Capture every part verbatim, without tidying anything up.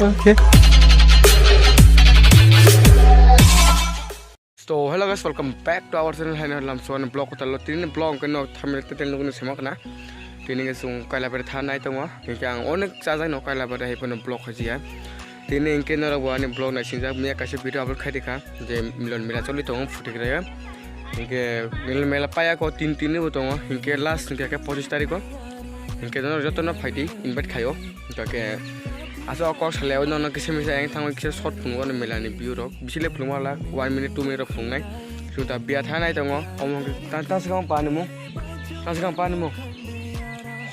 Okay. So hello guys, welcome back to our channel. Haino lamsuan vlog kotalo tini vlog hwnkhe no thumbnail title nukni sema khna. Tini hwnkhe chwng Kailabari thanai tongo. Hinkhe ang onek chajak no Kailabari hai phano vlog khajiya. Tini hinkhe norok bo ani vlog naisingjak miya kaisa video upload khai rikha je Milon Mela choli tongo Phutigrai o. Hinkhe Milon Mela paya ko tin tin bo tongo. Hinkhe last hinkhe khe pochis tarikh o. Hinkhe norok jotono phaidi invite khaio. Hinkhe asa o kok salai o nono kisa misa yang thangwi kisa short phunukgo ani Mela ni view rok. Bisi le phunukma la one minute two minute rok phunuknai. Chwng ta biya thanai tongo. Omo hinkhe ta ta swkang pani mung. Ta swkang pani mung.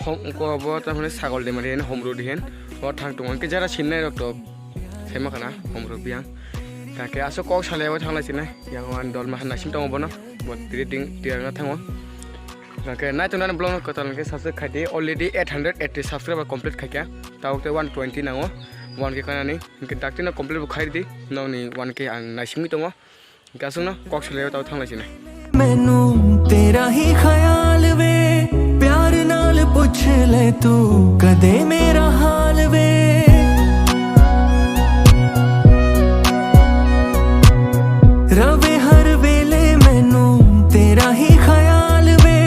Hom ko bo ta hwnwi sagol de mari hen hom rodi hen. O thang tongo hinkhe jara sinnai rok to. Sema khana hom rodi yang. Ta khe aswk kok salai o thang lai sinai. Yang wan dol ma hana sim tongo bono. Bo tiri ding tiar na thango. Ta khe nai tongnani vlog no kwtal hinkhe subscribe khai di. Already eight hundred eighty subscriber complete khai kha. Tabuk te one twenty nango. One K kanani. Hinkhe dakti no complete bo khai di. Nokni one K ang naisimwi tongo. Gasungno kok salai tau thanglai sini. ਮੈਨੂੰ ਤੇਰਾ ਹੀ ਖਿਆਲ ਵੇ, ਪਿਆਰ ਨਾਲ ਪੁੱਛ ਲੈ ਤੂੰ ਕਦੇ ਮੇਰਾ ਹਾਲ ਵੇ। ਰਵੇ ਹਰ ਵੇਲੇ ਮੈਨੂੰ ਤੇਰਾ ਹੀ ਖਿਆਲ ਵੇ,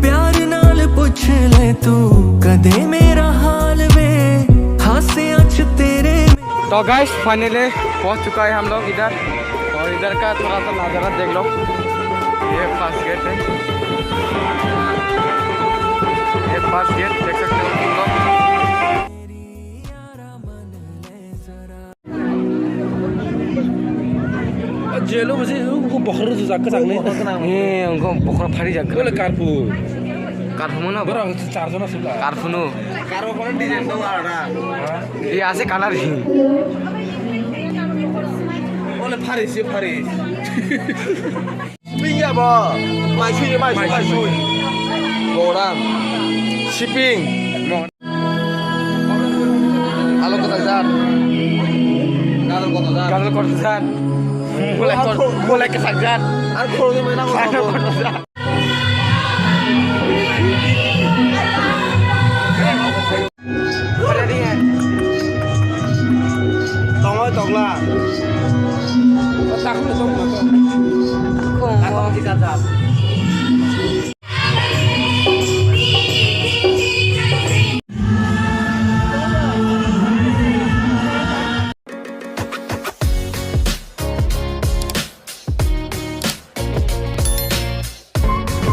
ਪਿਆਰ ਨਾਲ ਪੁੱਛ ਲੈ ਤੂੰ ਕਦੇ ਮੇਰਾ ਹਾਲ ਵੇ। ਹਾਸਿਆਂ 'ਚ ਤੇਰੇ तो गाइस, फाइनली पहुंच चुका है हम लोग इधर। और इधर का थोड़ा सा नज़ारा देख लो। ये फर्स्ट गेट है, ये फर्स्ट गेट देख सकते हो तुम लोग। Jelo basi ko bokhor tu jak ka jak ne. Eh, ko bokhor phari jak. Bole karpu. Karpu mana? Bora char jona sila. Karpu no. Karpu kono design dong ada. Iya, ase color hi. Ole Paris, ye Paris. Shipping ya bo. Mai sui, mai sui, mai sui. Boram. Shipping. Alo kwchak jar. Gadol kotor jar. Gadol kotor jar. Mulai kor-, mulai kwchak jar. Ar khoroknwi mai nango. Gadol kotor jar.